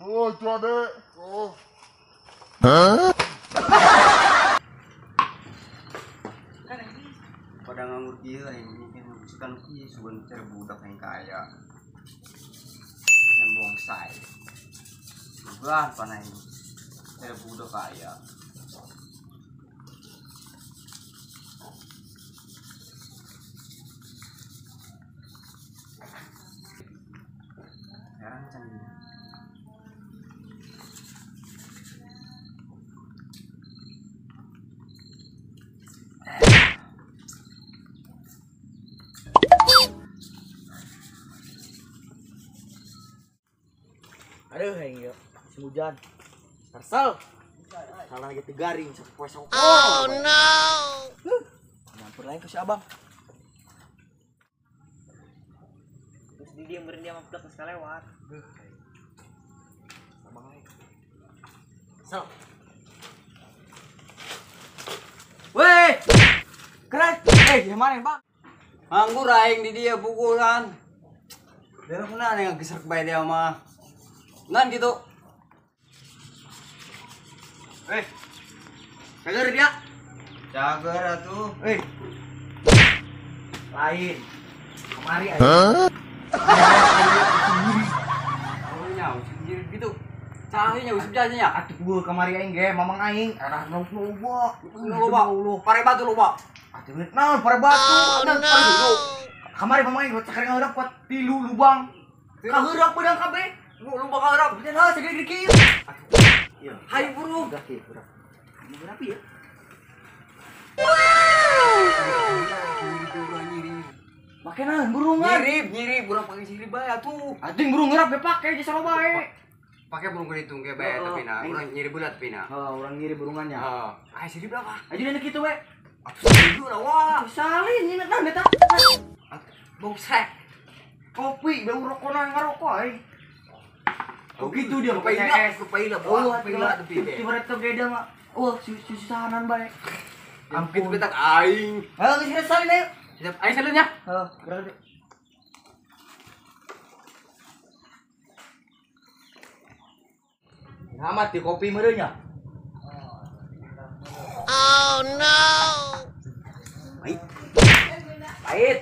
Oh, cuade. Oh. Hah? Kan ini pada nganggur kieu aing mikir ngurusan kieu sugan cari budak yang kaya. Pisan bongsai. Sugan panah ini. Cari budak kaya. Sekarang canggih. Aduh, aing yuk. Musim hujan. Tarsal. Salah lagi tegaring satu poe sok. Oh no. Nyampur lain ke si abang. Terus di dia meureun dia mah plek geus kalewat. Abang lain. Sal. Weh. Keren. Gimana, Bang? Nganggur aing di dia pukulan. Dia kena yang geser bae dia mah. Nan gitu. Cager dia. Cager atuh. Lain. Kemari aja. Hah? Oh nya, sendiri gitu. Cahaya usip jadinya. Atuh gua kemari aing ge, mamang aing arah loba. Loba. Pare batu loba. Atuh naon pare batu. Oh, no. Kamari mamang aing cakar ngaheurap kuat tilu lubang. Kaheurap beudang kabeh. Lu bakal rap. Bener hal segede kieu. Iya. Hayu burung. Udah kieu, urang. Ini berapa ya? Make naon burungan? Nyirip, burung pakai sirip bae atuh. Anjing burung ngerap ge pake jasa lo bae. Pakai burung geritung ge bae tapi na, urang nyirip bulat tapi na. Heeh, urang nyirip burungannya. Heeh. Ah sirip lah, Pak. Aja dene kitu we. Atuh sirip lah wah. Salin nyeuna naon eta? Bongsek. Kopi bau rokona ngarokok aing. Oh gitu dia pakai es, kepaila, oh, kepaila tapi deh. Tiba tiba dia mah, oh susahanan bae. Ampun petak aing. Ayo geus salin ayo. Siap, aing salinnya. Heeh, berarti. Amat di kopi meureun nya. Oh no. Pahit. Pahit.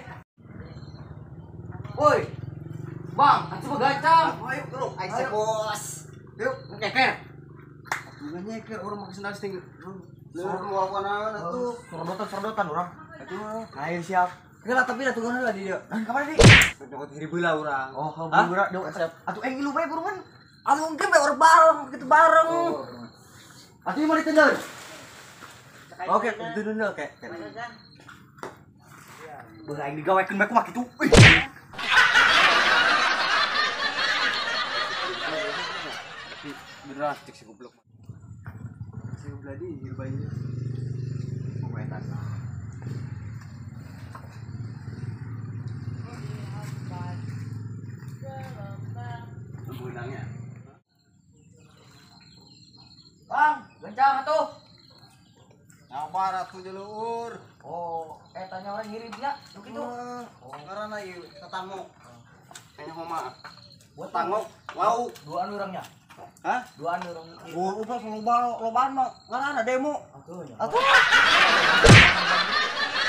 Woi. Bang, atuh gacang. Ayo, bro. Aing bos. Yuk, ngeker. Atuh ngeker urang make sendal sting. Suruh wawana atuh. Sorodotan urang. Atuh. Ayo siap. Heula tapi atuh heula di dieu. Nah, kapan di? Nyokot hiri beula urang. Oh, burung dong. Atuh aing ngilu bae burungan. Atuh mungkin bae urang bareng gitu bareng. Atuh mau ditendel. Oke, ditendel oke. Beuh aing digawekeun bae kumaha kitu. Beneran cek si goblok. Si goblok di bae. Pokoknya benangnya. Bang, gencang atuh. Sabar atuh jeluhur. Oh, tanya orang ngiripnya, nu kitu. Oh, ngaranna ieu tatangok. Tanya homa. Buat tangok, wow, duaan orangnya. Hah? Duaan orang. Oh, udah loba lobaan mah ngaranna demo. Atuh nya. Atuh.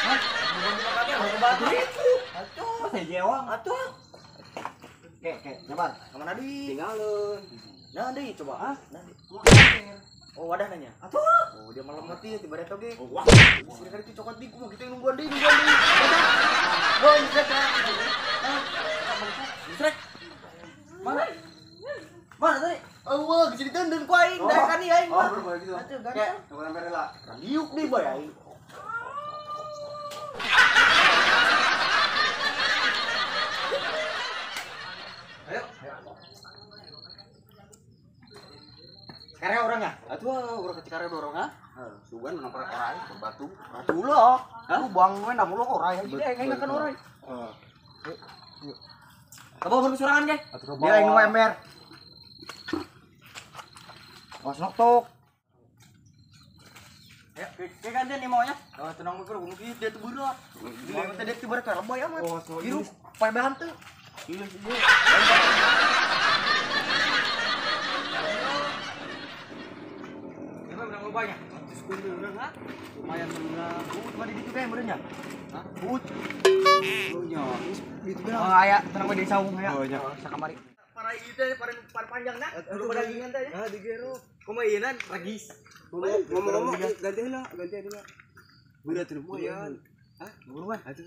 Hah? Atuh. Atuh, jewang atuh. Oke, nyabar. Kemana di? Tinggalin. Nah, di coba. Hah? Nah, di. Oh, wadah nanya. Atuh. Oh, dia malam mati tiba tiba oge. Oh, wah. Sini kali itu cokot di kumaha kitu nungguan deui, nungguan deui. Oh, bisa. Hah? Bisa. Mana? Mana tadi? Oh, geus diteundeun ku aing, daekan ieu aing mah. Oh, gitu. Atuh, ganteng. Oke, sampai rela. Diuk deui bae aing. Ayo. Karya orangnya? Atuh, urang ke Cikareo dorong ah. Sugan menang orai, batu. Batu lah. Lu bang we namu lo orai aja deh, aing kan orai. Heeh. Yuk. Kamu baru surangan ge? Atuh Dia aing nu ember. Awas noktok. Ayo, ke gantian nih maunya. Oh, tenang bro, mungkin dia tuh berat. Dia teh dia tuh berat lebay amat. Oh, so Hirup pae bahan teu. Iya, iya. Lobanya. 100 urang ha. Lumayan menang. Buut mah di ditu teh meureun nya. Hah? Buut. Oh nya, geus ditu Oh, aya tenang we di saung aya. Oh nya. Sakamari. Para ieu teh para panjang na. Kudu dagingan teh nya. Ah, digero. Kumaha ieu nan regis. Ngomong-ngomong ganti heula, ganti heula. Budak teh lumayan. Hah? Buruan. Atuh.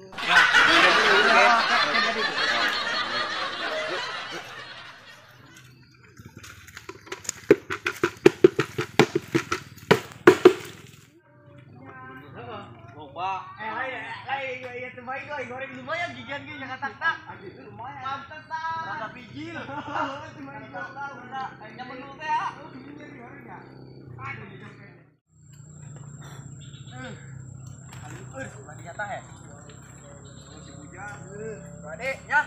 Loba. Lain ieu teh bae goreng lumayan gigian ge jangan tak-tak. Lumayan. Pantes tah. Rada bijil. Nyaman dulu teh ya. Aduh. Lagi nyata ya. Si bujang. Ade, ya.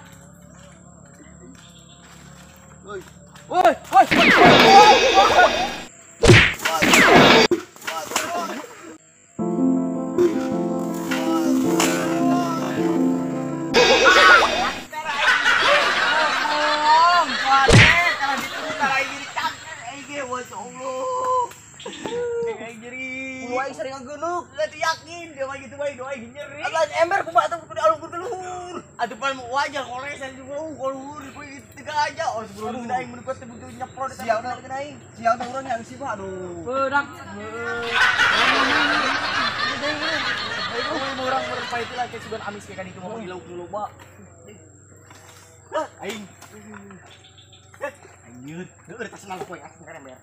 Woi. Woi, woi. Sering ngegunuk, enggak yakin dia mah gitu bae doa nyeri. Alah ember kumaha atuh kudu alung kudu luhur. Atuh pan wajar kolesan juga luhur kudu tiga aja. Oh sebelum aing mun kuat begitu nyeprot siang teh aing. Siang teh urang yang sih Pak. Aduh. Beurang. Aing urang merempai itu lah kayak sugan amis kayak kan itu mau di lauk loba. Aing. Aing nyeut. Heueuh tas nal poe asing kan ember.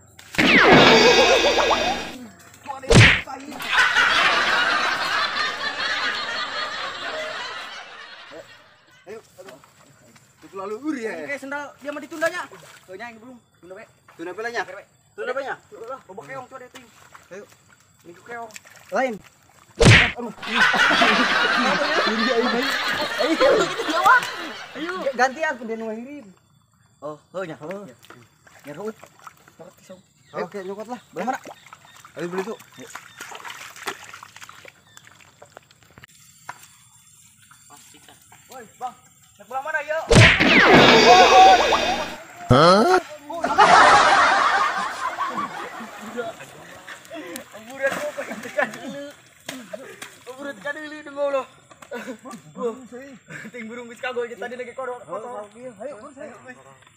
Ayo, aduh. Itu lalu ur ya. Oke, sendal dia mah ditundanya. Tuh nya yang belum. Tunda we. Tunda pelanya. Tunda pelanya. Lah, loba keong tuh ada ting. Ayo. Ini keong. Lain. Aduh. Ayo, gitu dia wah. Ayo. Gantian ku dia nu ngirim. Oh, heuh nya. Heuh. Nya ruut. Nyokot pisau. Oke, nyokot lah. Belah mana? Ayo beli tuh. Woi, Bang. Nak belah mana ya? Hah? Amburan kok tekan dulu. Amburan tekan dulu demi Allah. Ting burung geus kagol tadi lagi kodok kotor. Ayo, ayo.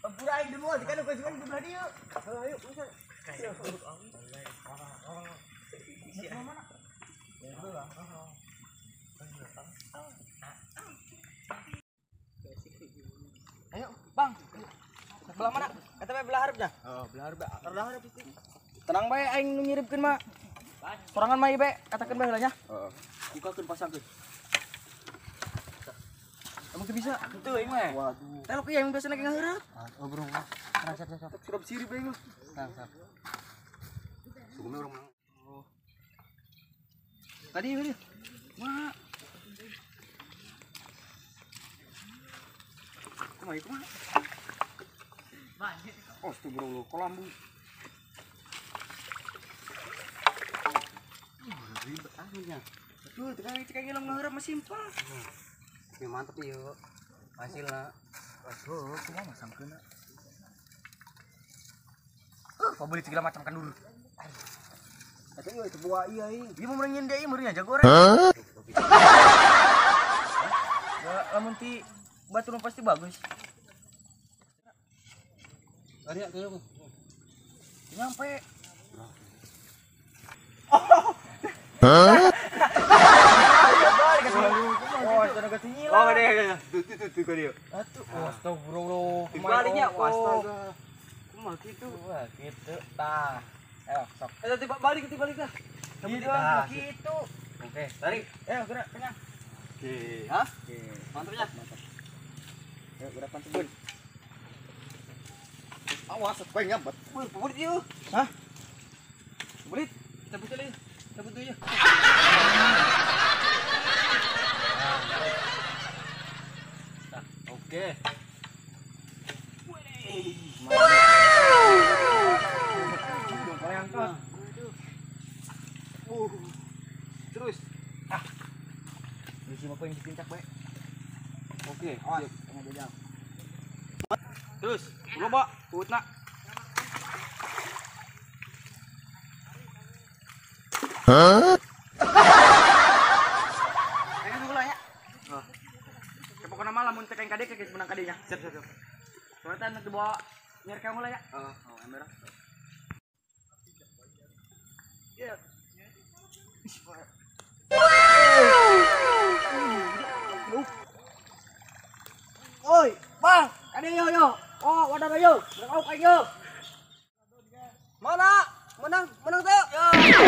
Amburan aing demi Allah tekan geus di belah dieu. Ayo, ayo. Ayo, Bang. Belah mana? Eta bae belah hareupnya. Oh, belah hareup. Belah hareup itu. Tenang bae aing nu nyiripkeun mah. Sorangan mah ieu bae, katakeun bae heula nya. Heeh. Bukakeun pasangkeun. Emang teu bisa? Henteu aing mah. Waduh. Telok ieu aing biasana ge ngaheureup. Oh, bro. Tenang, siap, siap. Surap sirip aing mah. Tenang, siap. Sugume urang menang. Oh. Tadi ieu. Mah. Kumaha kumaha? Oh, astagfirullah, kolambu. Ribet akhirnya. Betul, tekan cek aing lamun ngaheureup mah simpel. Oke, mantep ieu. Hasilna. Aduh, kumaha masangkeunna. Pabeulit segala macam kandur. Eta ieu teu buah ieu aing. Ieu mah meureuh deui meureun aja goreng. Ya, lamun ti batur pasti bagus. Lari ya, tuh. Nyampe. Hah? Oh, sana ketinggilan. Oh, deh. Tuh tuh tuh tuh dia. Atuh, astagfirullah. Baliknya, astaga. Kumaha kitu? Wah, gitu. Tah. Ayo, sok. Eh, tiba balik, tiba balik dah. Tah, gitu. Oke, tarik. Ayo, gerak, tengah. Oke. Hah? Oke. Mantapnya. Mantap. Ayo, gerakan sebun. Awas, kowe ngabet. Wih, burit ieu. Hah? Burit, cabut aja. Cabut aja. Nah, oke. Wih. Udah angkat. Terus. Ah. Bisi mah yang dipincak bae. Oke, awas, tengah jajal. Terus, loba, putna. Hah? Ayo nunggu lah ya. Pokoknya malam mun cek aing kade geus menang kadenya. Siap siap. Soalnya teh dibawa nyer kamu lah ya. Heeh, ember. Iya. Oi, Bang, kade yo yo. Oh, wadah yo. Berau aing yo. Mana? Menang, menang teh. Yo.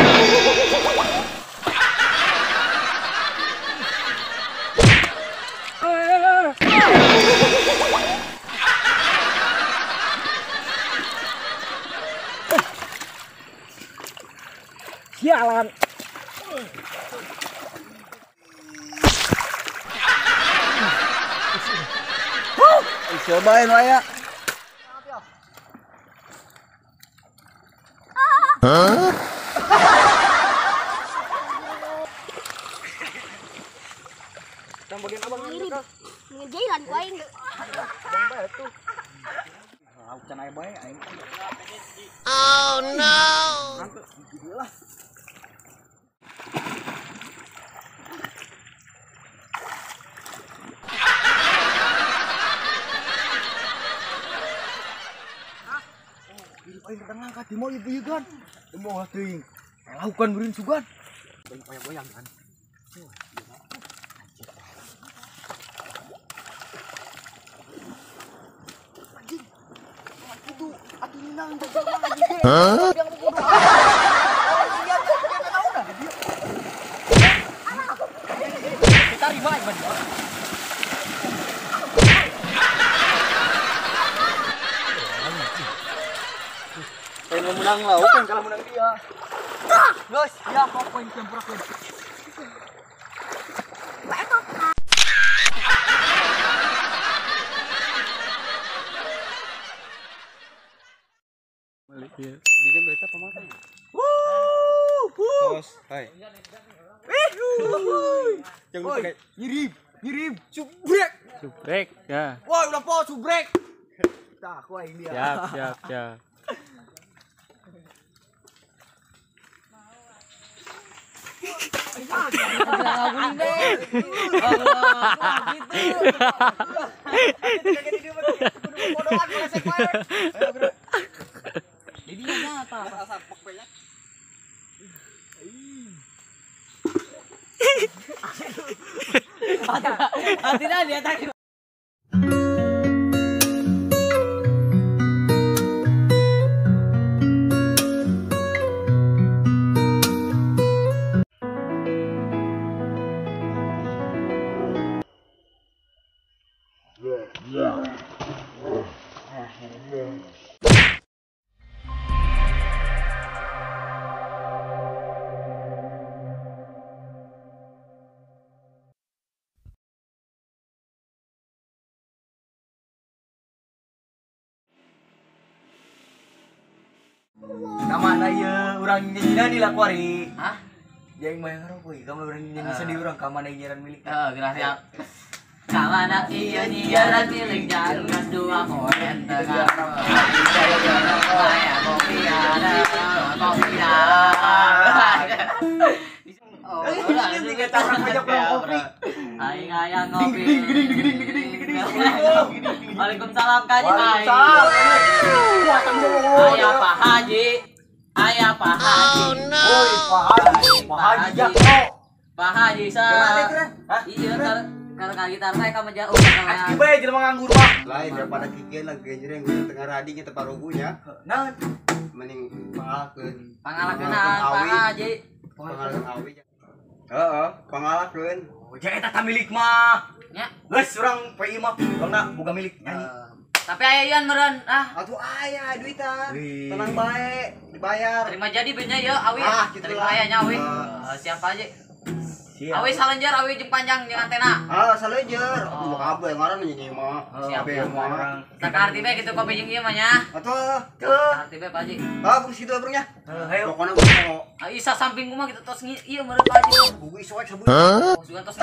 Sialan. Cobain lah ya. Hah? Ngejalan ku aing. Oh no. Aing kadang ngangkat di mau ieu kan. Teu teuing. Lakukan beureun sugan. Goyang-goyang kan. Anjing. Itu atuh ninang anjing. Hah? Kita riba aing. Pengen menang lah, oke kalau menang dia. Guys, ya kok poin tempur aku. Balik dia. Dia berita pemakan. Wuh, Bos, hai. Jangan lupa kayak ngirim, ngirim, subrek. Subrek, ya. Wah, udah po subrek. Tah, aku aing dia. Siap, siap, siap. Kamana ieu urang nyanyi di lakuari. Hah? Jeung mah ngaroko ieu kamana urang nyanyi sedih urang kamana nyiaran milik. Heeh, geura siap. Kamana ieu nyiaran milik jangan dua koen tengah. Kopi ada, kopi ada. Oh, kopi. Aing hayang ngopi. Waalaikumsalam Kak Haji. Ayah Pak Haji. Ayah Pak Haji. Woi, Pak Haji. Pak Haji Jakto. Pak Haji sa. Iya, kalau kali gitar saya kamu jauh. Aski bae jelema nganggur mah. Lain daripada kikian lagi genjreng gue tengah radi nya teparugunya. Naon? Mending pangalakeun. Pangalakeun Pak Haji. Pangalakeun awi. Heeh, pangalakeun. Oh, ja eta milik mah. Nya. Geus urang PI mah, urangna boga milik nyanyi. Tapi aya ieu meureun ah. Atuh aya duitan. Tenang bae, dibayar. Terima jadi benya ya awi. Terima aya nya awi. Siap aja. Awi salenjer, awi jeung panjang jeung antena. Ah, salenjer. Aduh kabeh ngaran nyanyi mah. Siap mah. Tak arti bae kitu kopi jeung ieu mah nya. Atuh, tuh. Arti bae Pak Haji. Ah, bung situ abrungnya. Hayo. Pokona gua mau. Ah, isa samping gua mah kitu tos ieu meureun Pak Haji. Buku iso sabun. Oh, sugan tos.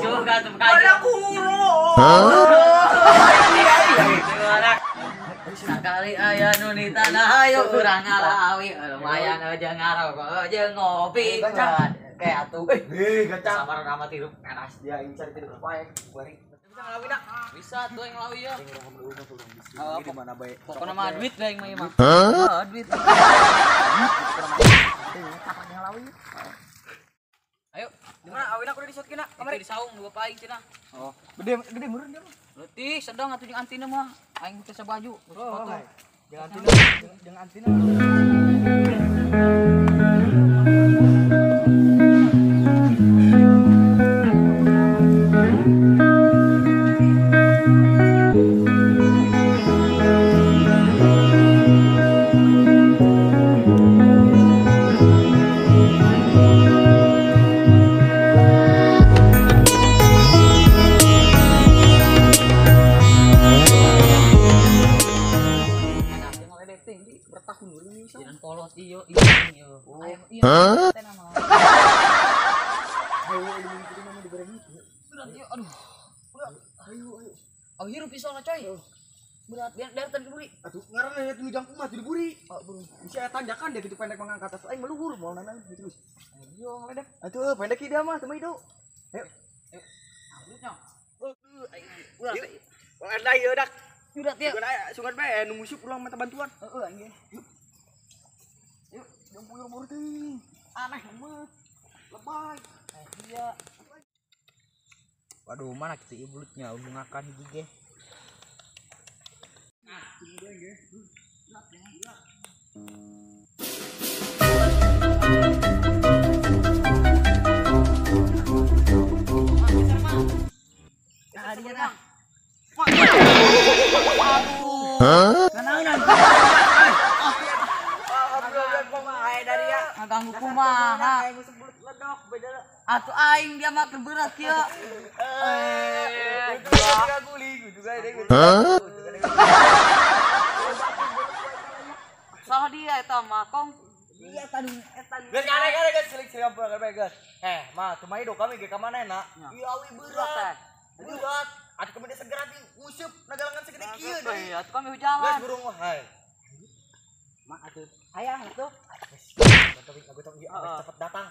Juga tuh Pak Haji. Ada kuro. Sakali aya nu di tanah ayo urang ngalawi lumayan aja ngarokok aja ngopi. Kayak atuh. Eh, gacang. Sabar amat hirup keras dia incar tidur bae. Bari. Bisa ngalawi dak? Bisa tuh yang ngalawi ya. Di mana bae? Pokoknya mah duit bae mah ieu mah. Heeh, duit. Ayo, di mana awina kudu disotkeun na? Kamari di saung dua paing cenah. Oh, gede gede meureun dia mah. Leutik sedang atuh jeung antina mah. Aing teu sabaju, sepatu. Jangan antina, jangan antina. Hah? Aduh. Ayo hirup pisau lah coy. Berat biar dari diburi. Atuh ngaranna ya tulu jangkung mah diburi. Bisa aya tanjakan dia gitu pendek mangangkat atas aing meluhur moal nana gitu terus. Ayo ngeledek. Atuh pendek dia mah teu mah hidup. Ayo. Ayo. Ulah. Ulah ada ieu dak. Udah tieu. Sugan bae nu ngusip ulang minta bantuan. Heeh aing ge. Yuk. Yuk, jang puyur teuing. Aneh mah. Lebay. Iya. Waduh, mana kitu ieu bulutnya bungakan hiji ge. Ngaganggu kumaha. Atuh aing dia mah berat kieu. Salah dia eta mah kong. Iya tadi eta. Geus kare geus selik selik ampun geus. Eh, mah tumai do kami ge ka mana na? Ieu awi berat. Berat. Atuh kami segera di nguseup nagalangan segede kieu deui. Atuh kami hujalan. Geus burung hai. Mak atuh hayang atuh. Tapi aku tahu ieu cepet datang.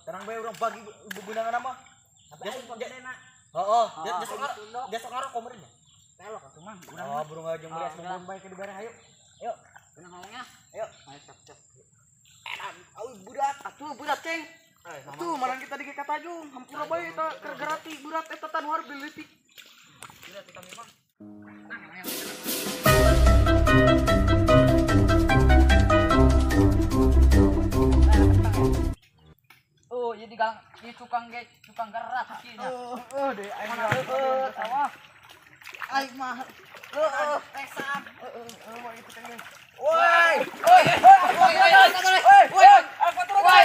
Tenang bae urang bagi bebenangan mah. Heeh, besok ngarok komernya. Pelok atuh mah. Oh, burung aja meuli es bubur bae ke dibere ayo. Ayo. Tenang ngomongnya. Ayo. Ayo cep. Edan, awi berat. Atuh berat ceng. Tuh, malah kita di Katajung, hampura bae eta keur gerati berat eta tanuar beuletik. Berat eta memang. Oh, jadi gang, ini tukang ge, tukang gerak kakinya. Oh, deh, aing mah sawah. Aing mah. Heeh, pesan. Heeh, mah itu kan. Woi, woi, woi, woi, woi, aku turun. Woi.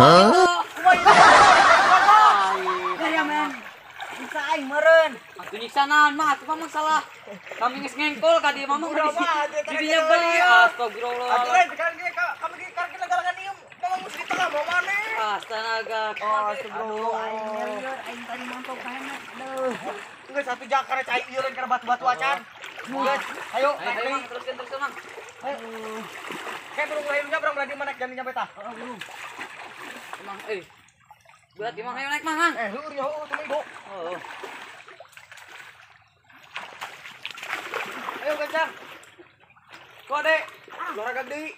Hah? Aing meureun. Atuh nyiksa naon mah atuh mah salah. Kami geus ngengkol ka dieu mah di dinya bae. Astagfirullah. Atuh lain sekarang ge kami ge karek nagalangan ieu mah geus di tengah mau maneh. Astaga. Astagfirullah. Aing nyerieur aing tadi mantau ka hemet. Aduh. Geus satu jakar cai ieu lain kana batu-batu acan. Geus, ayo naik deui. Teruskeun teruskeun Mang. Ayo. Kayak burung lain nyabrang berarti mana jangan nyampe tah. Heeh, burung. Mang euy. Berat Mang ayo naik Mang. Eh, heueur ya heueur teu ibu. Heeh. Ayo kencang. Kok Dek? Olahraga deui.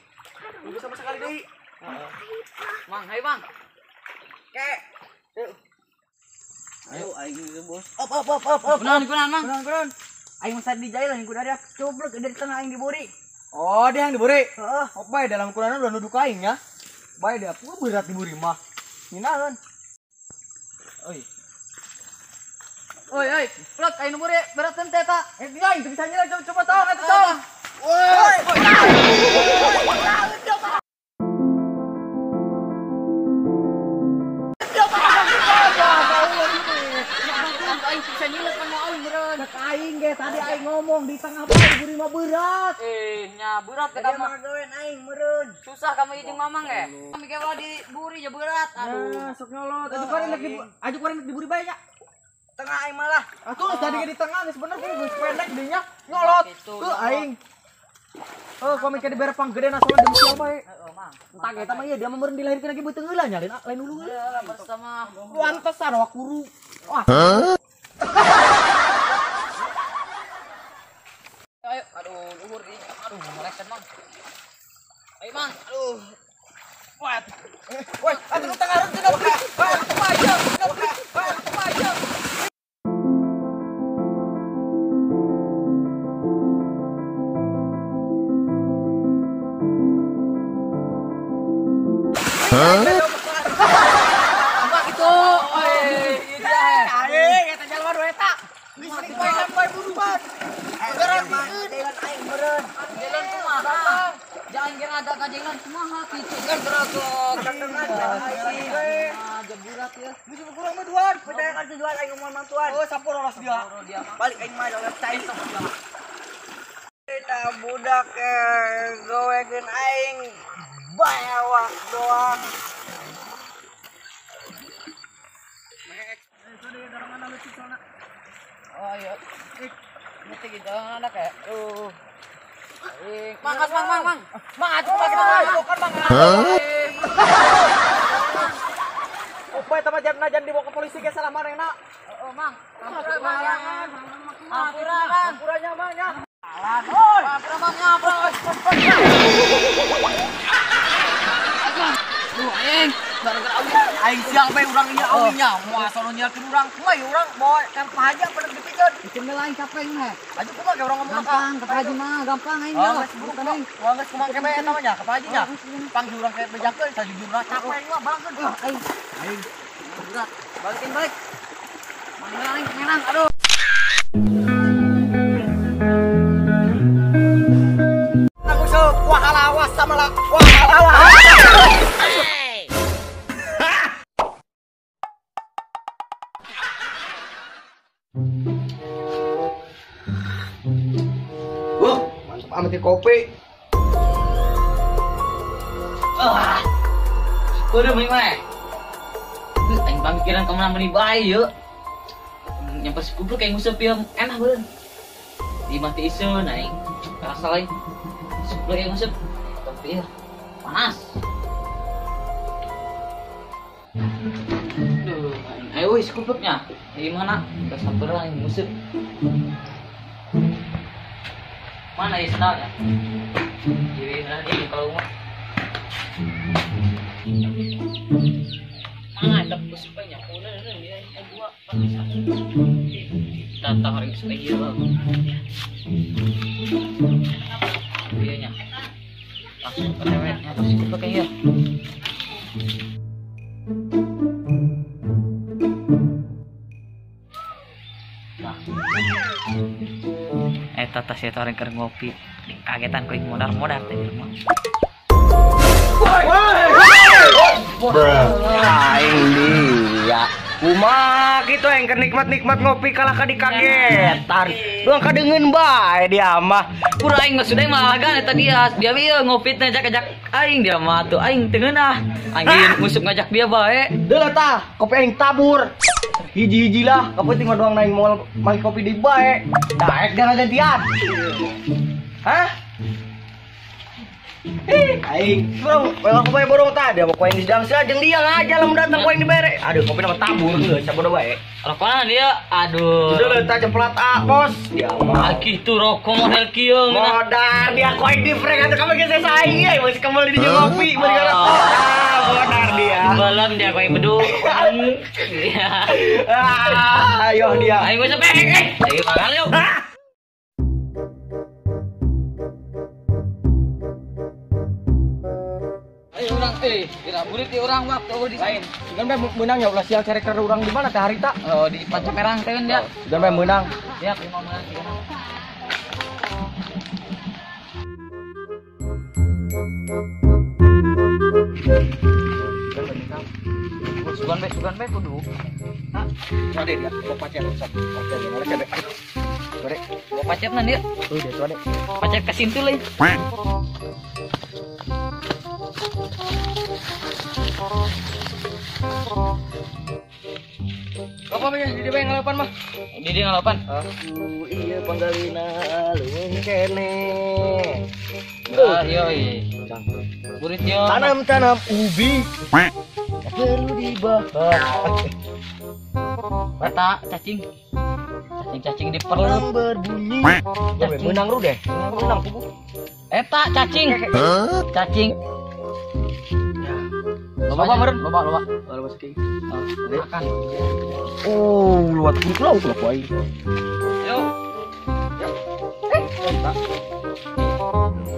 Nunggu sama sekali deui. Mang, ayo Mang. Kek. Ayo aing ge bos. Op op op op op. Kunaon kunaon Mang? Kunaon kunaon. Aing mah di jalan kudu ada coblek dari tengah aing diburi. Oh, dia yang diburi. Heeh. Oh, bae dalam kunaon udah nuduh ka aing ya. Bae dia aku berat diburi mah. Nginaheun. Oi. Oi, oi, plot aing nu buri berat teh eta. Eh, dia aing teu bisa nyerang coba coba tong atuh tong. Woi. Aing bisa nyilet kan mau aing meureun. Cek aing ge tadi aing ngomong di tengah bae diburi mah berat. nyolot. Nya berat ke kamu. Gawean aing meureun. Susah kamu jeung mamang eh. Kami ge diburi ja berat. Aduh. Nah, sok nyolot. Aju kemarin diburi bae nya. Tengah aing malah. Atuh tadi di tengah geus bener geus pendek dinya nyolot. Tuh aing. Oh, kami ke dibere panggedena soalnya demi siapa bae. Heeh, Mang. Entah eta mah ieu dia mah meureun dilahirkeun lagi beuteung heula nya lain dulu heula. Bersama pantesan awak kuru. Wah. Ayo, aduh, luhur di. Aduh, meleset, Mang. Ayo, Mang. Aduh. Wah. Woi, atuh tengah harus tinggal. Wah, aja. Wah, aja. Hah? Apa itu? Aing eta jalma nu eta. Geus poe buruan. Beneran jalan aing meureun. Jalan kumaha? Jangan kira ada kajengan kumaha kitu kan gerogok. Jeburat ya. Geus kurang mah duan. Percaya tujuan aing ngomong mantuan. Oh, sampur oras dia. Balik aing mah jalan cai sok dia. Eta budak gowekeun aing bayawak doang. Oh iya. Mesti gitu anak ya. Mang, mang, mang, mang. Mang, atuh pakai tangan kan, Mang. Upaya tama jan dibawa ke polisi ge salah manehna. Heeh, Mang. Ampura, Mang. Ampura, Mang. Ampura nya, Mang nya. Ampura, Mang, ampura. Duh, aing gara-gara awi. Aing siang bae urang ieu awi nya. Moal sono nyieun urang. Kumaha ieu urang bawa kan Pak Haji apa dipikeun. Bikin heula aing capek mah. Aju kumaha ge urang ngomong gampang, ka Pak Haji mah gampang aing mah. Bukan aing. Wah geus kumaha ke bae eta mah nya ka Pak Haji nya. Panggil urang ke bejakeun sajujurna capek aing mah balangkeun. Aing. Aing. Berat. Balikin balik. Mang aing menang. Aduh. Aku sok wah lawas sama lah. Wah lawas. Wah, mantap amat ya kopi. Ah. Udah beli mana? Aing pamikiran kemana beli bae yuk. Nyampe sekupluk kayak nguseup ya enak bener. Dimati isun aing. Rasa lain. Sekupluk kayak nguseup. Tapi ya panas. Duh, ayo wis kupluknya. Di mana? Udah sabar aing nguseup. Mana ya sendalnya? Jadi ini kalau mau. Mana ada pusupnya? Udah, ya, dua, tata hari sepeda bang. Iya nya. Langsung ke ceweknya, terus ikut pakai ya. Tata si orang keur ngopi, kagetan kuing modar-modar teh di rumah. Aing dia. Kumaha kitu aing keur nikmat-nikmat ngopi kalah ka dikagetan. Doang kadeungeun bae dia mah. Pura aing mah sudah malagan eta dia. Dia ieu ngopi teh ngajak-ngajak aing dia mah tuh aing teu ngeunah. Aing musuh ngajak dia bae. Deuleu tah, kopi aing tabur. Hiji-hiji lah, kapenting mah doang naing moal make kopi di bae. Daek dia ngagantian. Hah? Aing, bro, memang kopi borong tadi, dia mau koin di sedang sedang, dia ngaja lah datang koin dibere. Aduh, kopi nama tabur geus, sabodo bae. Rokona dia, aduh. Sudah letak ceplat A, bos. Dia mah. Gitu rokok model kieu ngeunah. Modar dia koin di frame atuh kamu geus saing ye, masih kembali di ngopi, bari ngarokok. Ah, modar dia. Balem dia koin bedu. Iya. Ah, ayo dia. Ayo gua sampai. Ayo makan yuk. Ayo orang kira burit di orang waktu di lain. Sugan bae meunang ya ulah sial cari keur urang di mana teh harita? Oh, di Pancamerang teh dia. Sugan bae meunang. Ya, kumaha meunang sih. Sugan bae kudu. Hah? Ada dia, kok pacar sok. Pacar dia, oleh kebe. Sore. Bawa pacetna dia. Tuh dia sore. Pacet ke sintul euy. Apa mah di dia ngalapan mah? Di dia ngalapan. Aku iya panggalina leuweung kene. Ah, iya iya. Burit yo. Tanam-tanam ubi. Perlu dibahas. Mata cacing. Cacing-cacing di perut berbunyi. Cacing menang ru deh. Menang kubu. Eta cacing. Cacing. Loba meureun, loba loba. Loba saking. Makan. Oh, luat kudu lauk lah ku aing. Yo.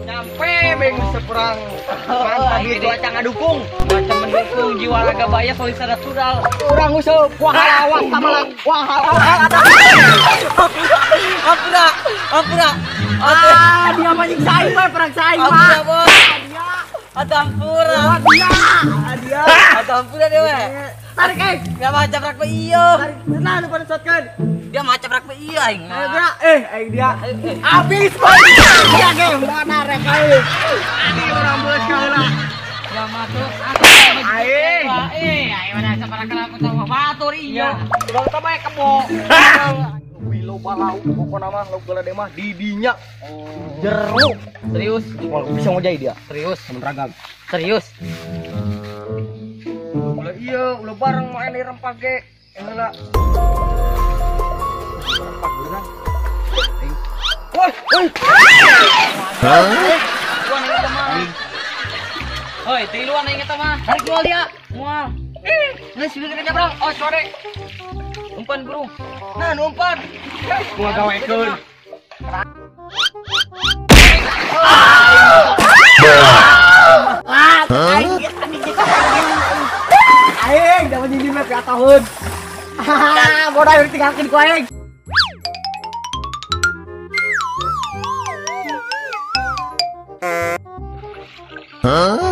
Nyampe beng seperang. Mantap cuaca ngadukung. Cuaca mendukung jiwa raga baya solisa natural. Urang usup wahalawas tamalang wahalawas. Ampura, ampura. Ah, dia mancing saing mah perang saing mah. Ampura. Dia, dia. Ampura dia we. Tarik eh. Dia mah caprak we ieu. Tarik. Nah, nu pada shotgun. Dia mah caprak we ieu aing. Aing dia. Habis boy. Dia ge mau narek aing. Ini urang beus kaheula. Dia mah tuh aing. Aing mana saparakan aku tahu batur ieu. Urang teh bae kebo. Wilo balau pokona mah lauk galade mah di dinya. Jeruk. Serius. Moal bisa ngojai dia. Serius, temen ragam. Serius. Ulah iya, ulah bareng main di rempah ge. Heula. Rempah beneran. Woi, woi. Hah? Hoi, tiluan aing eta mah. Tarik mual dia. Mual. Geus sudah kita nyabrang. Oh, sore. Umpan burung. Nah, umpan. Gua gawekeun. Ah, aing aing dapat nyindir mah pihak tahun. Hahaha, bodoh aing tinggalkeun ku aing. Hah?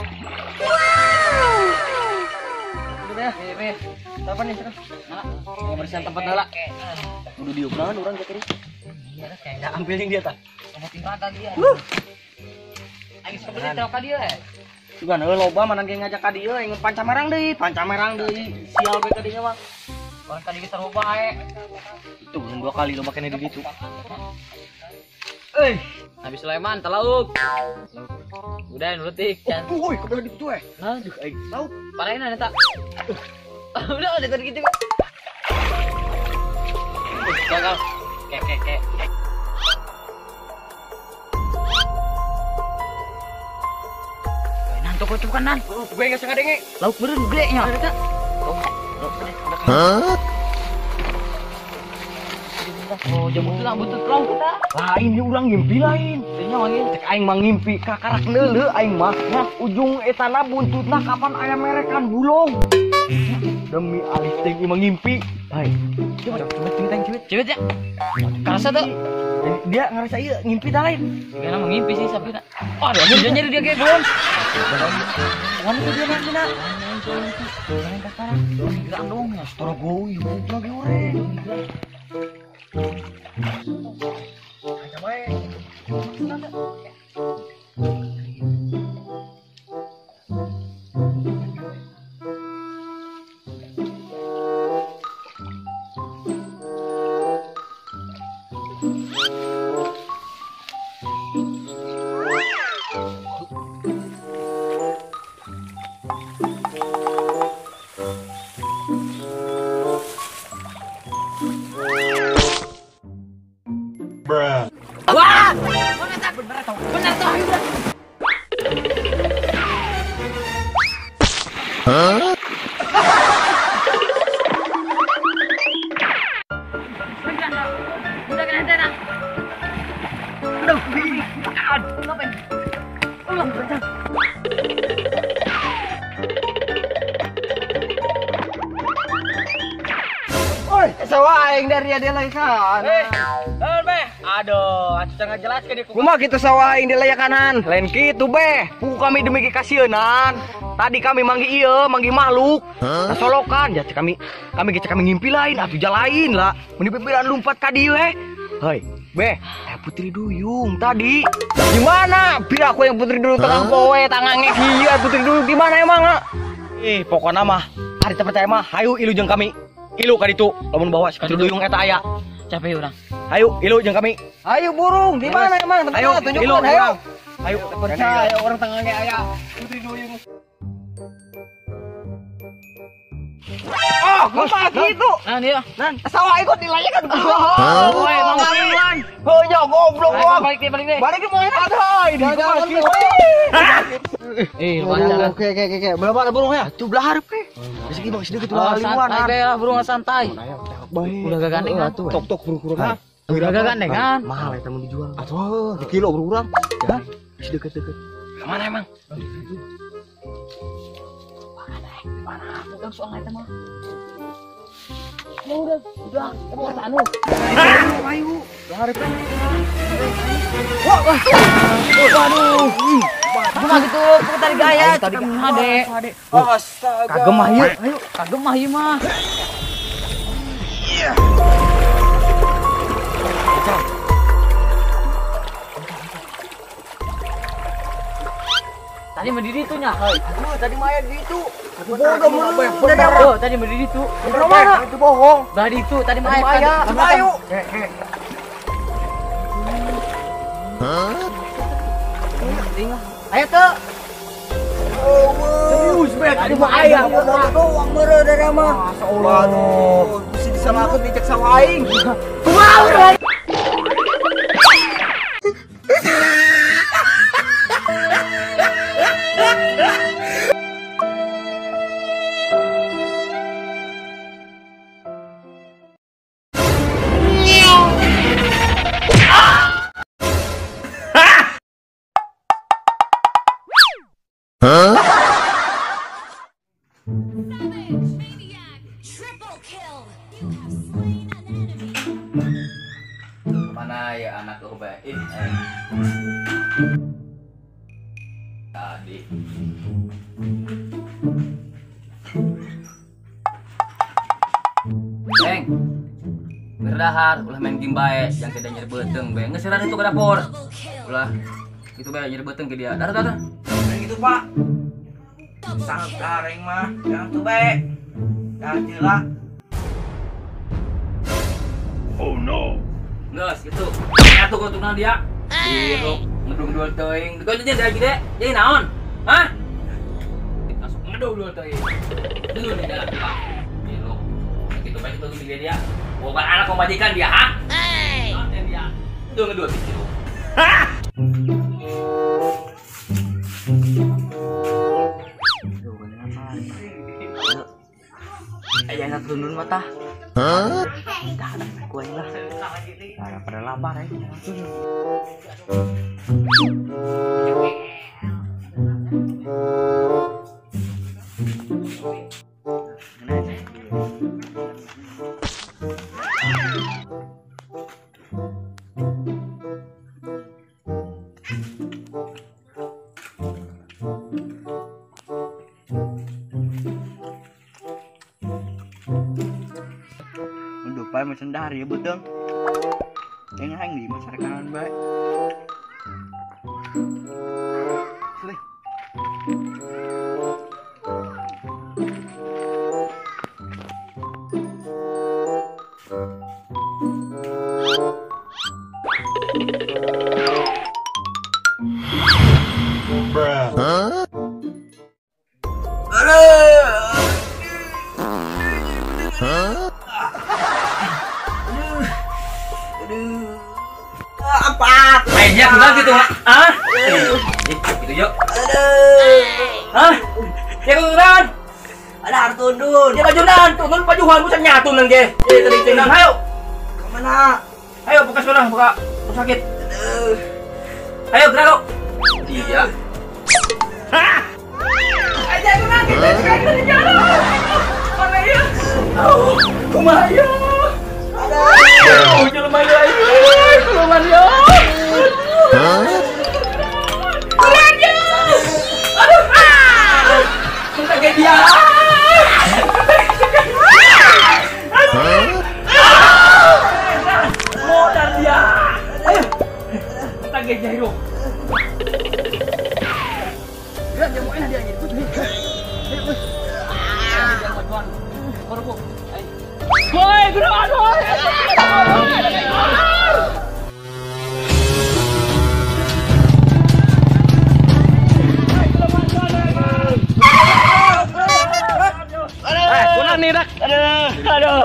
Udah ya, Apa nih terus? Mana? Ngebersihan tempat heula. Kudu diupahan urang teh. Iya, kayak ambil yang dia tah. Obatin rada dia. Aing sebeli teh ka dieu. Sugan heuh loba manan ge ngajak ka dieu aing pancamerang deui, pancamerang deui. Sial bae ka dinya mah. Orang tadi kita loba ae. Itu dua kali loba kene di ditu. Euy, Nabi Sulaiman telauk. Udah nuletik can. Woi, kebelah di ditu eh. Aduh, aing lauk. Parahna eta. Udah ada tadi gitu. Gagal. Kek kek. Nan toko itu kan nan. Gue enggak sengaja denge. Lauk meureun gede nya. Hah? Oh, jamu tuh butut lauk kita. Lain dia urang ngimpi lain. Teu manggil. Cek aing mah ngimpi kakarak neuleuh aing mah. Ujung etana buntutna kapan aya merekan bulong. Demi alih teh imah ngimpi. Hai. Coba coba ceritain cewek. Cewek ya. Karasa tuh. Dia ngerasa iya ngimpi tak lain. Gimana mau ngimpi sih sapi nak. Oh, aduh, dia nyari dia kayak belum. Wan itu dia nanti nak. Jangan kakarak. Gerak dong ya. Torogo ieu lagi ore. Wah! Benar toh. Hah? Udah kena antena. Aduh, Oi, sawah aing dari dia lagi kan. Aduh, atuh jangan jelaskeun ieu. Kumaha kitu sawah aing di laya kanan? Lain kitu beh. Puku kami demi kasieunan. Tadi kami manggih ieu, manggih makhluk. Nah, solokan ya kami kami ge kami ngimpi lain atuh jalain lah. Mun pipiran lompat ka dieu heh. Hei, Beh, Putri Duyung tadi. Gimana? Biar aku yang Putri Duyung tengah poe tangannya iya Putri Duyung gimana emang? Eh, pokoknya mah hari percaya mah hayu ilu jeung kami. Ilu ka ditu lamun bawa si Putri Duyung eta aya. Capek urang. Hayu ilu jeung kami. Hayu burung, di mana emang? Ayo tunjukkan, hayu. Ayo, percaya orang tengahnya aya Putri Duyung. Oh, kumaha kitu? Nah, dia. Nan, sawah ikut dilayakan. Oh, emang lan. Heuh, nya goblok doang. Balik deh, balik deh. Balik ke mana ada? Ini kumaha kitu? Eh, lancar. Oke, oke, oke. Berapa ada burungnya? Tuh belah hareup ke. Geus iki bang sedeukeut ulah liwan. Santai lah burung santai. Udah gak gandeng kan? Tok tok burung-burung. Udah gak gandeng kan? Mahal eta mun dijual. Atuh, di kilo burung urang. Hah? Geus deukeut-deukeut. Ka mana emang? Mana? Bukan soal eta mah. Udah, udah, kamu kata anu. Ayo, ayo. Wah, waduh. Cuma gitu, tadi gaya, tadi ade. Astaga. Kagemah ieu. Ayo, kagemah ieu mah. Tadi berdiri tuh nya. Aduh, tadi mah di itu. Bodoh mulu. Tadi berdiri tuh. Mana? Itu bohong. Tadi itu, tadi mah aya. Ayo. Hah? Ayo tuh. Serius, bet. Tadi mah aya doang meureun dari mah. Waduh, bisa disalahkeun dicek sama aing. Kumaha urang? Huh? Savage, maniac, triple kill. You have slain an enemy. Mana ya anak baik? Tadi. Neng, berdahar, ulah main game bae, yang tidak nyeri beteng bae. Ngesiran itu ke dapur. Ulah, itu bae nyeri beteng ke dia. Dar, dar, dar. Gitu pak, sangat mah, jangan tuh baik, jangan jelas. Oh no, nges gitu, nyatu kau tunang dia, diruk ngedung dua teuing, kau jadi lagi deh, jadi naon, hah? Masuk ngedung dua teuing, dulu nih jalan pak, diruk, gitu baik itu tuh dia, bukan anak pemajikan dia, hah? Naon dia, ngedung ngedung gitu, hah? Aya turun mata. Hah? Dah, aku aing lah. Pada lapar aing. Aduh, pai macam dahar ya betul. Yang hang di masyarakat baik. Sini. Bruh. Huh? Huh? Apa? Mainnya kurang gitu, ah? Gitu yuk. Aduh. Hah? Ya kurang. Ada harus tundun. Ya baju nan, tundun pajuhan bisa nyatu nang ge. Eh tadi tenang, ayo. Kemana? Ayo buka sekolah, buka rumah sakit. Aduh. Ayo gerak lo. Iya. Hah? Aja kurang kita sekarang di jalan. Mana ya? Oh, kumaha ya? Aduh, jelema ya. Jelema ya. Hah? Kurang ya. Aduh. Minta ke dia. Modal dia. Enak dia anjir. Woi, gerak woi. Kunan nih dak. Aduh, aduh,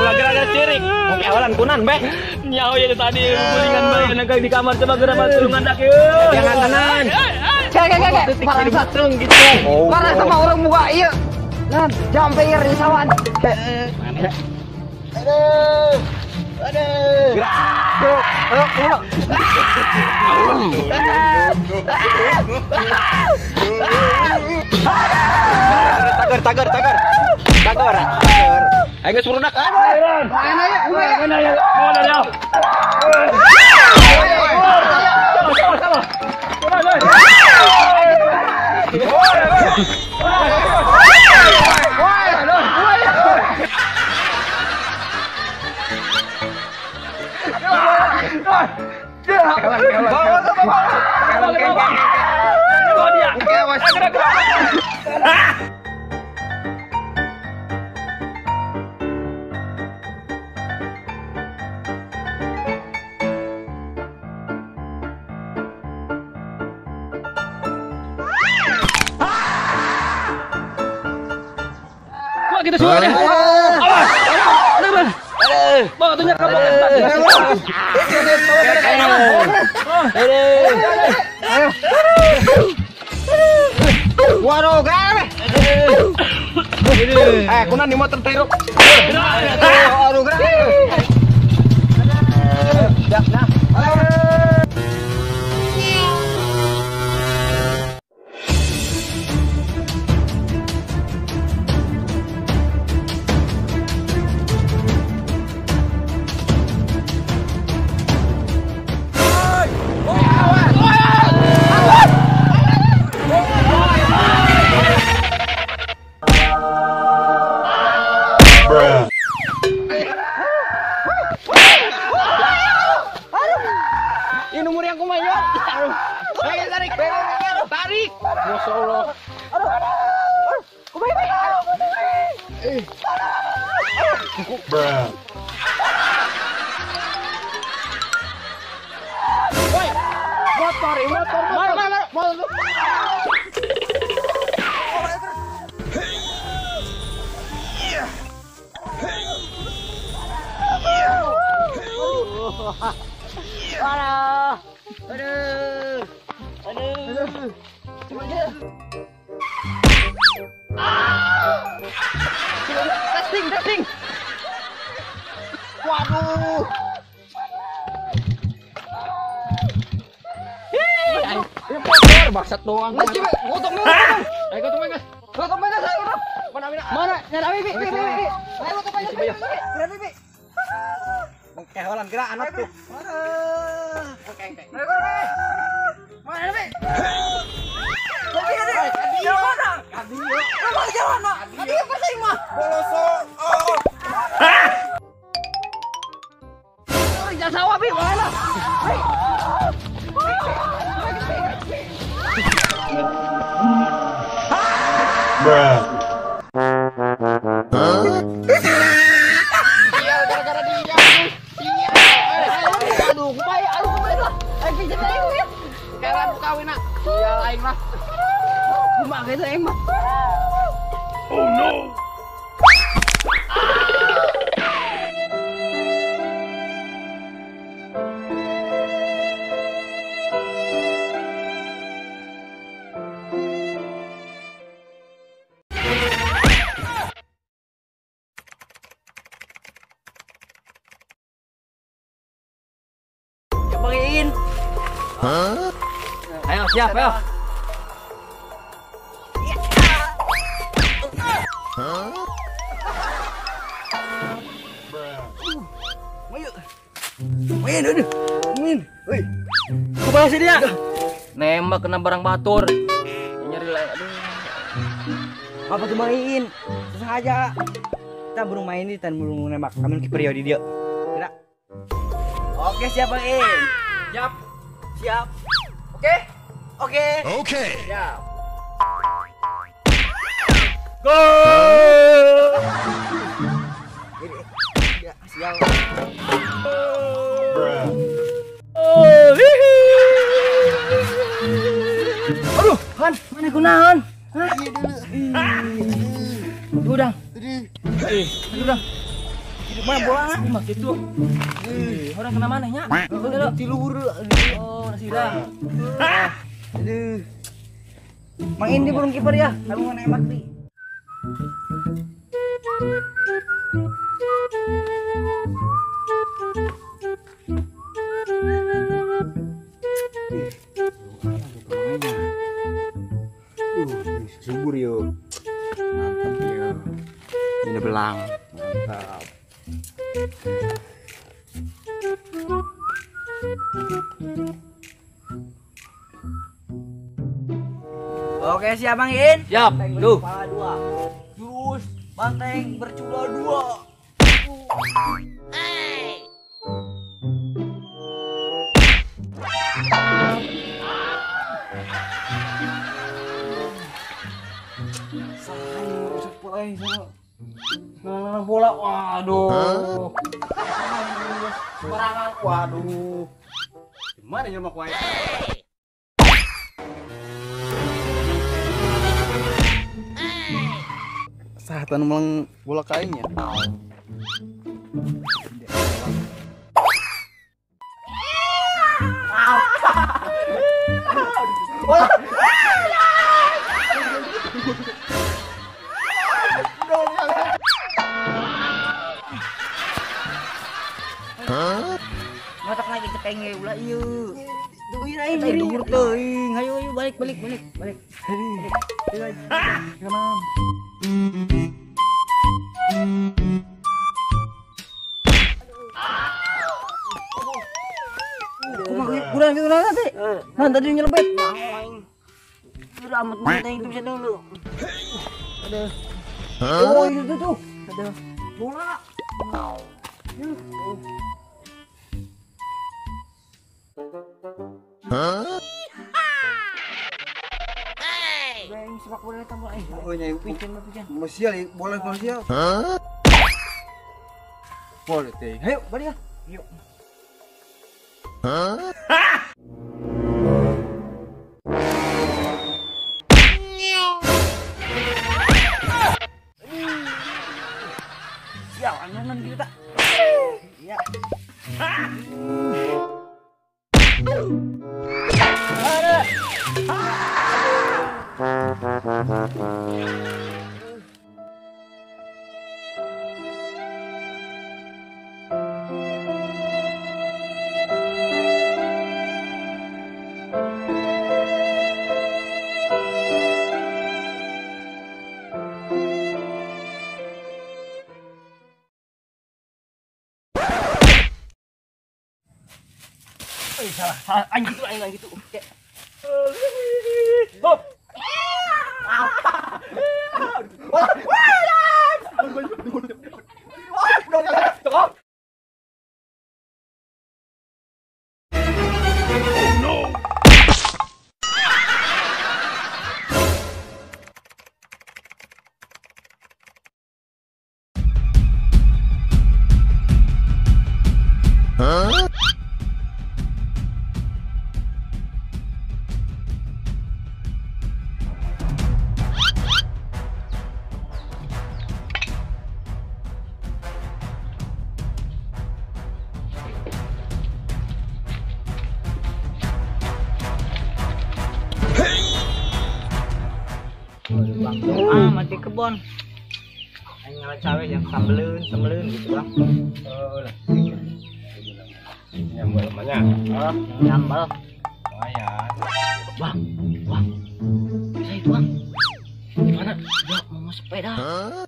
gara-gara cirik. Oke, awalan kunan beh. Nyawa ya tadi gulingan bae naga di kamar coba gerak tulungan dak yeuh. Jangan tenan. Cek gitu. Marah sama orang muka iya. Nan, sampai di sawan. Aduh. Aduh. Gerak. Tagar, tagar, tagar. Tagar. Ayo geus burudak. Mana ya? Mana ya? Sama, sama. Kita suara deh. Awas. Aduh. Bawa tuhnya kamu. Waduh, gawe. Kunan di motor teruk. Aduh, gawe. Nah. Tarik. Masya Allah. Aduh, aduh. Bruh. Woi, motor, motor, motor, motor. Aduh. Aduh. Aduh. Testing, testing. Waduh. Ini motor bangsat doang. Mas, gotong merah. Ayo gotong merah. Gotong merah saya, bro. Mana, mana? Mana? Nyari bi, bi, bi, bi. Ayo gotong merah. Berarti bi. Mengkeholan gerak anak tuh. Oke, oke. Mana bi? Sawah bi, mana? Bruh. Iya, gara-gara dia. Iya. Aduh, kumaha, aduh kumaha lah. Aing pinjam aing. Keran kawin nak. Iya, aing mah. Kumaha geus aing mah. Oh no. Huh? Ayo siap, ayo. Huh? Ayo. Main, aduh. Main. Woi. Kumaha sih dia? Nembak kena barang batur. Nyeri lah, aduh. Apa tuh main? Susah aja. Kita burung main ini, tan burung nembak. Kami kiper ya di dia. Gerak. Oke, siap Bang In. Siap. Siap. Oke. Oke. Oke. Siap. Gol. Ya, sial. Aduh, Han, mana kunaon? Hah? Udang. Udang. Mana bola? Mah kitu. Orang kena mana nya? Tiluhur. Oh, nasi dah. Aduh. Mang Indi burung kiper ya. Kamu mau nembak nih. Subur yo. Mantap yo. Ini belang. Mantap. Oke, siap Bang In? Siap. Duh. Kepala dua. Jurus banteng bercula dua. Hey. Nah, bola, waduh. Sembarangan, waduh. Gimana nyemak wae? Sahatan melang bola kainnya. Matak lagi cek aing ulah ieu. Duh aing dhuwur teuing. Hayu hayu balik balik balik balik. Kumaha kurang gitu nanti. Nah tadi nyelebet. Udah amat banget itu bisa dulu. Aduh. Oh itu tuh. Aduh. Bola. Huh? Hey. Sepak bola tambah eh. Oh nya pican mah pican. Masial bola masial. Huh? Bola teh. Hayo balik ah. Yuk. Huh? Ya, anunan kita. Ya. Ada. Salah, salah, aing gitu, aing gitu. Oke. Hop. Oh no. Huh? Ah, mati kebon. Aing ngalah cawe yang sambeleun, sambeleun gitu, Bang. Oh, lah. Nyambel namanya. Hah? Nyambel. Lumayan. Bang, bang. Bisa itu, Bang. Gimana? Ya, mau sepeda. Oh.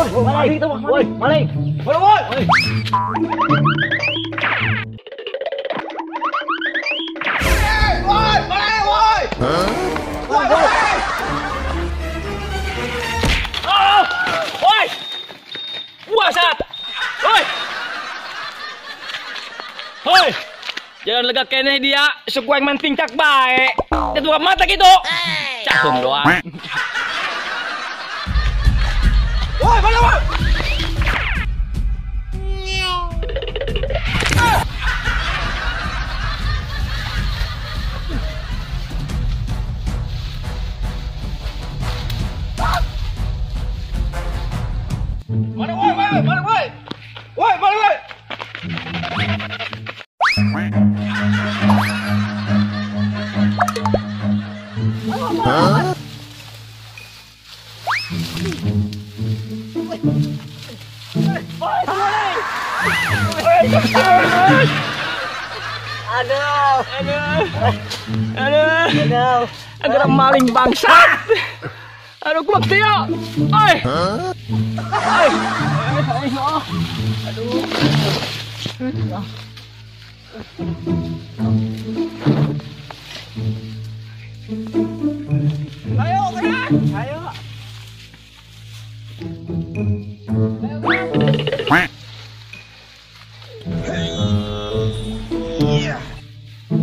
Woi, maling itu, Bang. Woi, maling. Woi, woi. Woi, maling, woi. Huh? Woi, woi. Oh! Woi! Wah, sat. Woi! Woi! Jangan Sugan lega keneh dia, sok aing main tingkak bae. Teu buka mata kitu. Cahum doang. Woi, mana woi? Mana woi, mana woi? Woi, mana woi? Huh? Aduh, aduh, aduh, aduh, aduh, maling bangsat. Aduh, kuat dia. Oi, oi, aduh. Ayo, ayo.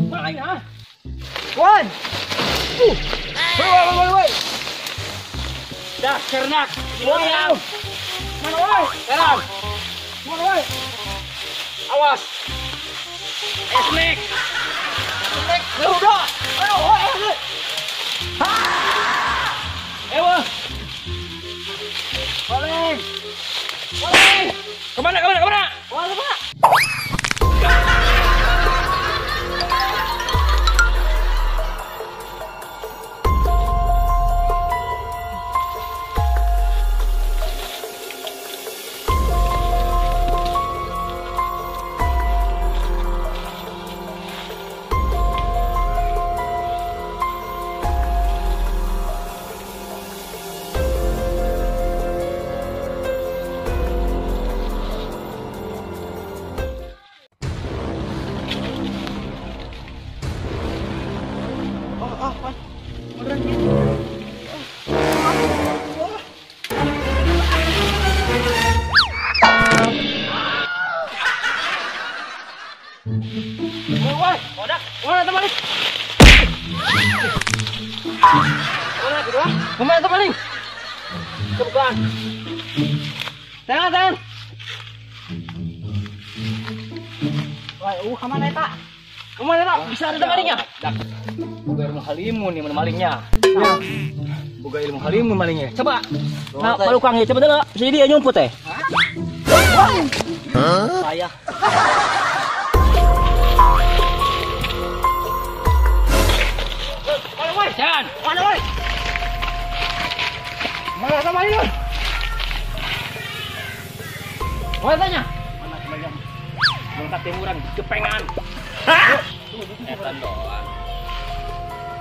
Maling ah. Wan. Woi, woi, woi. Dah cernak. Mana woi? Sekarang. Mana woi? Awas. Snake. Snake. Udah. Ayo, woi. Ha! Ewa. Maling. Maling. Kemana, kemana, kemana? Wah, Pak. Woi, bodak, mana teman maling? Mana kedua? Kemana teman maling? Kebukaan. Tangan, tangan. Woi, kemana eta? Kemana eta? Bisa ada malingnya? Boga ilmu halimun nih mana malingnya. Boga ilmu halimun malingnya. Coba. Nah, palukang ya, coba dulu. Bisa dia nyumput teh. Hah? Saya. Jangan. Mana woi? Mana sama ini? Mana tanya? Mana sebanyak? Mengkat timuran kepengan. Hah? Etan doang.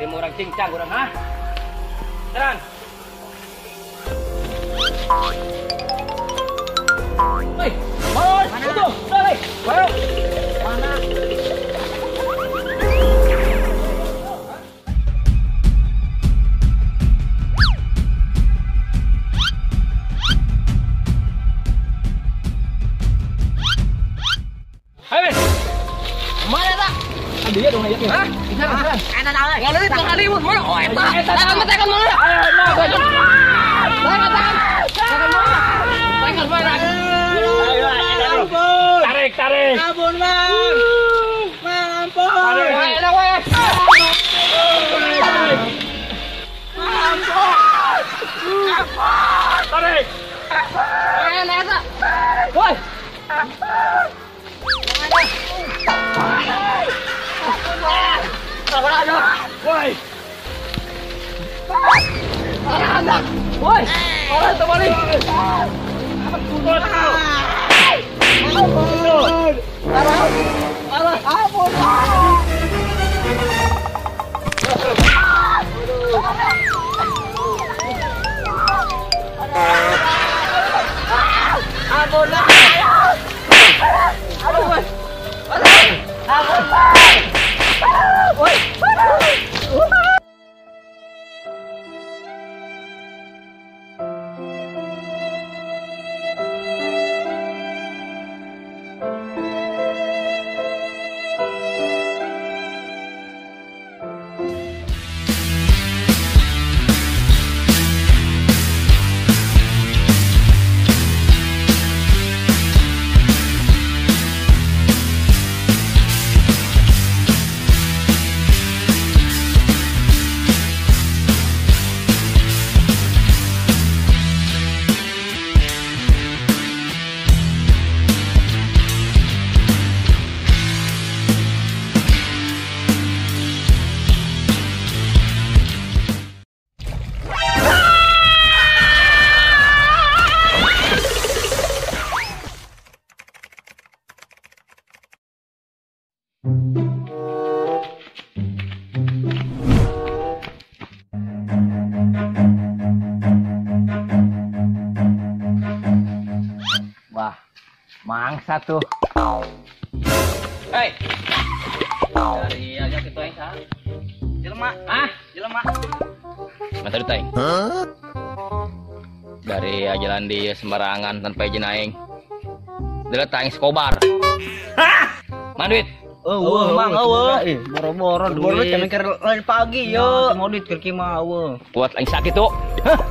Timuran cincang urang ha? Terang. Hei, mana? Itu, hei. Mana? Dia dong aja. Hah? Enak enak. Ngaleuit tong halimun mana? Oh eta. Tangan tangan mana? Tangan tangan. Tangan mana? Tangan mana? Tarik, tarik. Ampun, Bang. Bang, ampun. Tarik. Enak we. Ampun. Tarik. Enak eta. Woi. Woi. Anak. Woi. Orang terbalik. Ampun. Ampun. Ampun. Ampun. Ampun. Woi. Bangsa tuh. Hei. Dari aja kitu aing saha? Jelema. Ah, jelema. Mata duit aing. Dari jalan di sembarangan tanpa izin aing. Deuleut aing sekobar. Hah? Mana duit? Eueuh, Mang, eueuh. Boro-boro duit. Boro mikir lain pagi yo. Mau duit keur mah eueuh. Kuat aing sakit tuh. Hah?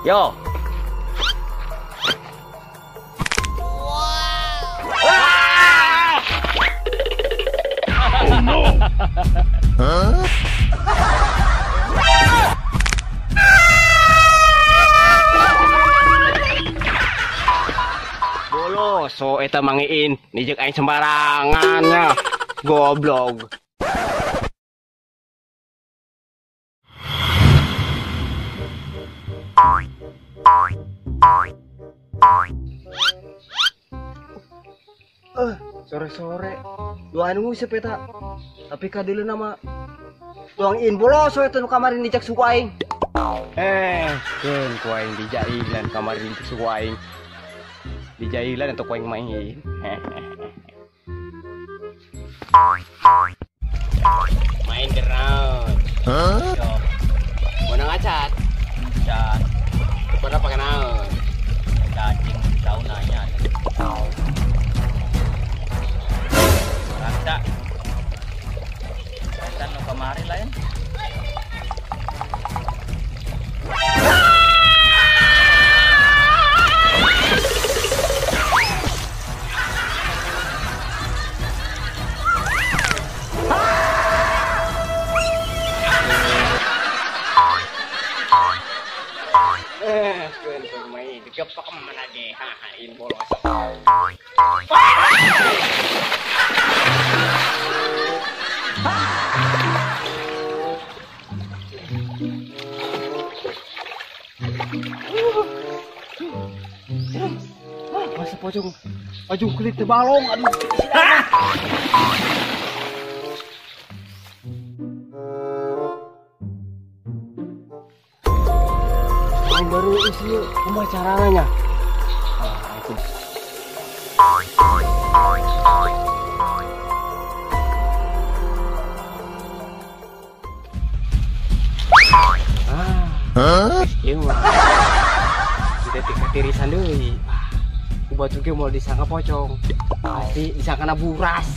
Yo. Wow. Oh no. Huh? Bolo, so eta mangiin nijek aing sembarangan nya. Goblok. Sore-sore doain ngusep eta. Tapi kadeuleun nama tuang in bolos we nu kamari nijek suku aing. Keun ku aing dijailan kamari nijek suku aing. Dijailan atau ku aing main. Main ground. Hah? Mau ngacat? Cat. Pada pakai naon? Cacing daun nanya. Rasa. Rasa nu kamari lain. Digepak mana ge hahain bolos. Masa pocong pocong kulit balong aduh. Baru isi kumaha caranya? Itu. Ieu mah. Kita tiketirisan deui. Ku batur ge moal disangka pocong. Pasti disangkana buras.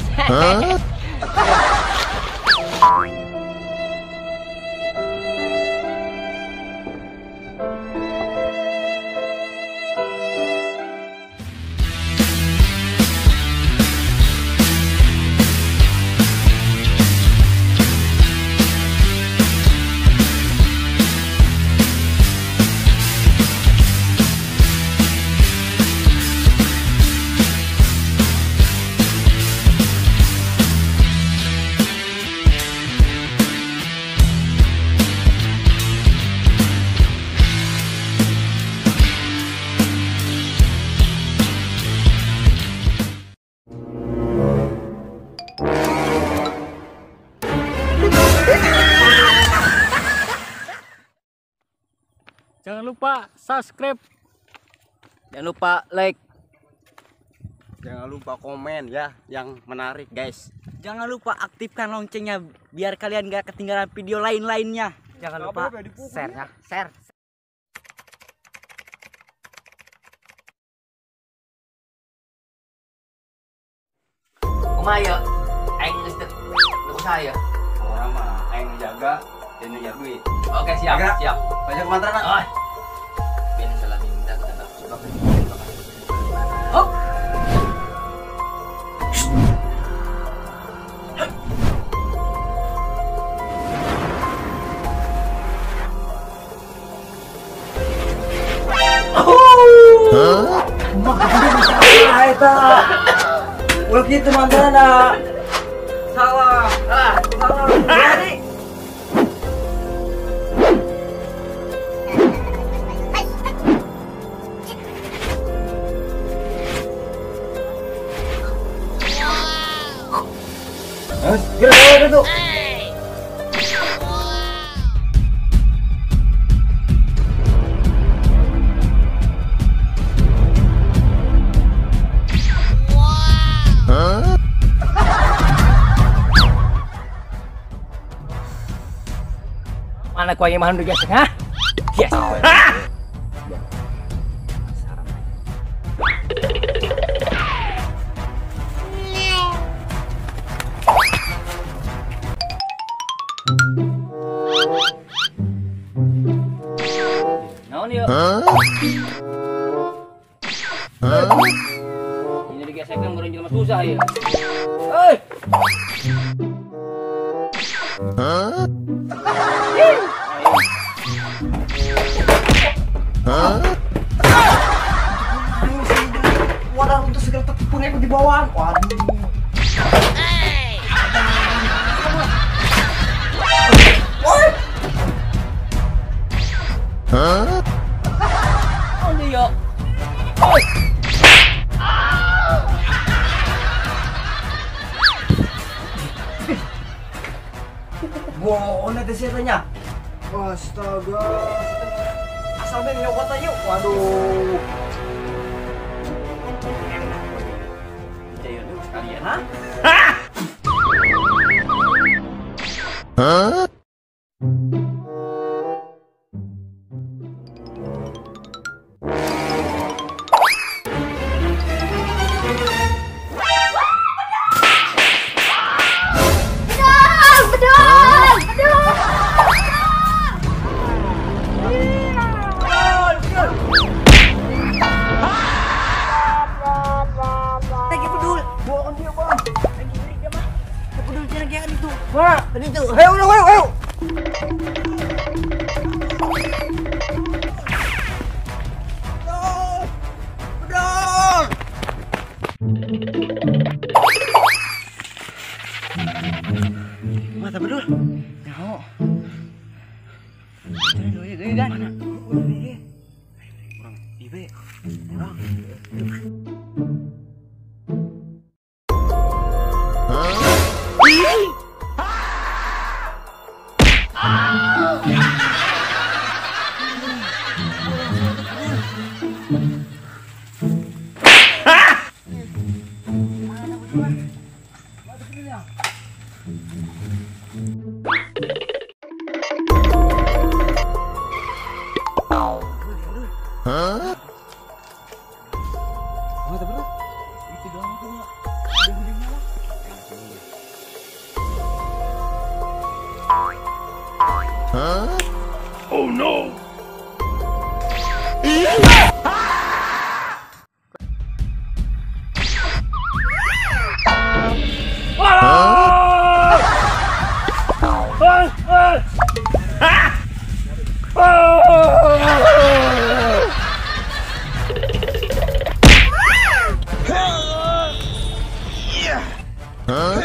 Jangan lupa subscribe. Jangan lupa like. Jangan lupa komen ya yang menarik guys. Jangan lupa aktifkan loncengnya biar kalian gak ketinggalan video lain-lainnya. Jangan lupa share ya, share. Kumaha ya? Aing geus teu saya. Orang mah aing jaga dan ngejar duit. Oke, siap, siap. Banyak mantra kan? Oh. Biar salah minta tetap. Hop. Hah? Eta. Ulah kitu mantrana. Salah. Salah. Jadi Gerak itu. Mana ku aing mah nu digesek, ha? Gesek. Ha? Naon ieu? Ini digesekkeun meureun jelema susah ieu. Hei. Wadah untuk segala tepung aku di bawah. Waduh. Hah? Oh iya. Oi. Bohong teh sia tanya. Astaga. Asal ben nyokot aja. Waduh. Jaya dulu sekalian, ha? Hah? Ayo, ayo, ayo. Bedol. Mata bedol. Nyaho. Cari dulu ya, kan? Mana? Kurang ibe. Kurang. Hah? Itu doang tuh, udah nyala. Huh? Oh no. Huh?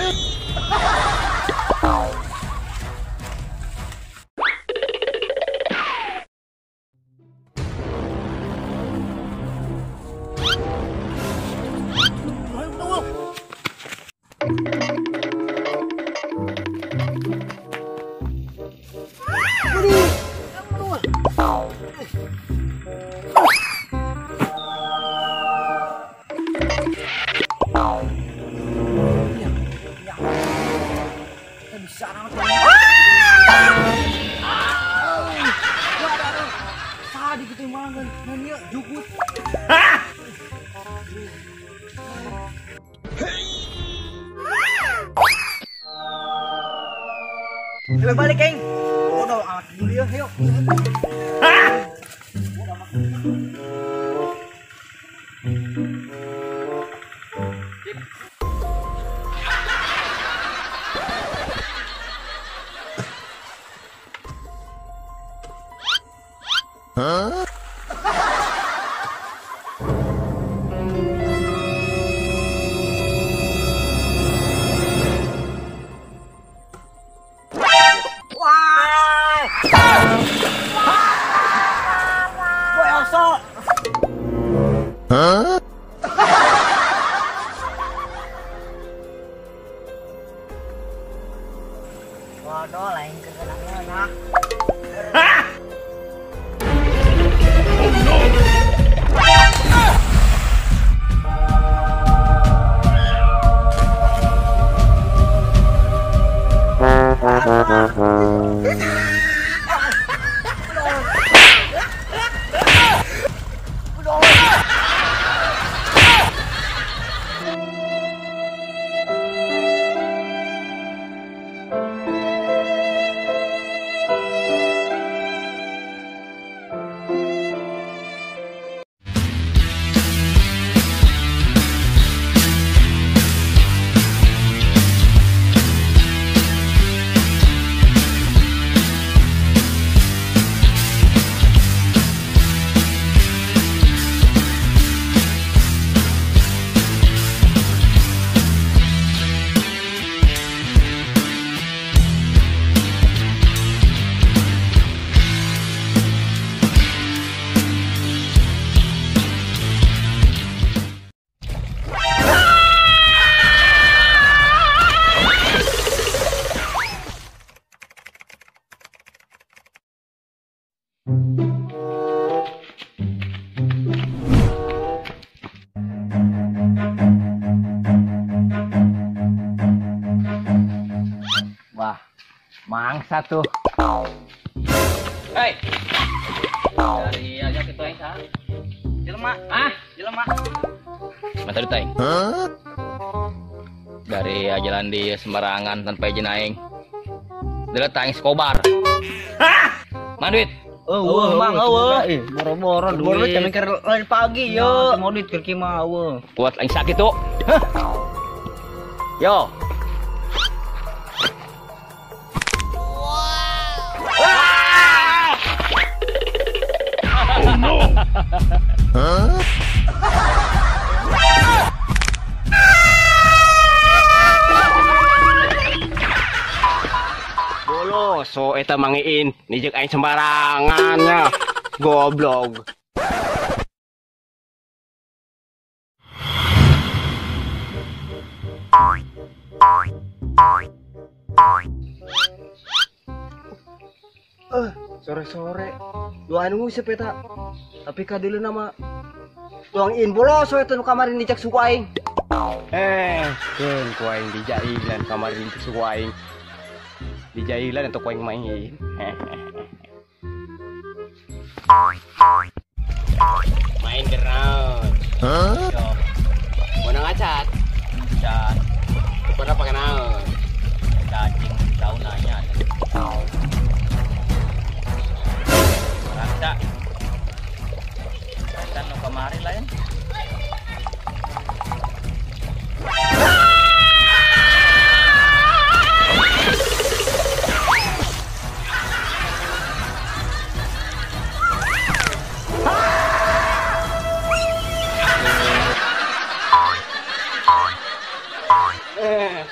Ayo balik, Keng. Udah amat dulu ya, ayo. Huh? Huh? Waduh, lain kerenangnya nah. Oh no. Wah, mangsa tuh. Hei. Dari aja kita aing saha? Jelema. Ah, jelema. Mata duit aing. Dari jalan di sembarangan tanpa izin aing. Dele aing skobar. Hah? Mana duit? Eueuh, Mang, eueuh. Boro-boro duit. Boro duit kami keur lain pagi yo. Mau duit keur mah eueuh. Kuat aing sakit tuh. Hah? Yo. Oh no. Huh? Bolo, so eta mangiin nijek aing sembarangan nya. Goblok. Sore-sore dua anu ngusep eta. Tapi kadeuleun nama tuang in bolos we nu kamari dicek suku aing. Keun ku aing dijailan kamari dicek suku aing. Dijailan atau ku aing main. Main ground. Hah? Mana ngacat? Ngacat. Kepada pakai naon? Cacing daun nanya. Rangsa. Rangsa nu kamari lain.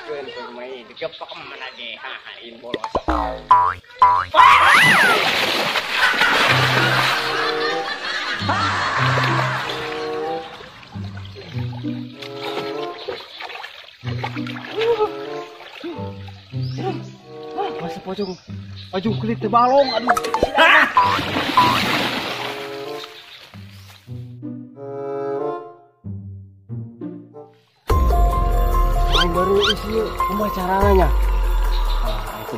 Keun ku main digepak mana ge hahain bolos. Masa pocong pocong kulit tebalong aduh. Yang baru isi kumaha caranya? Ah, itu.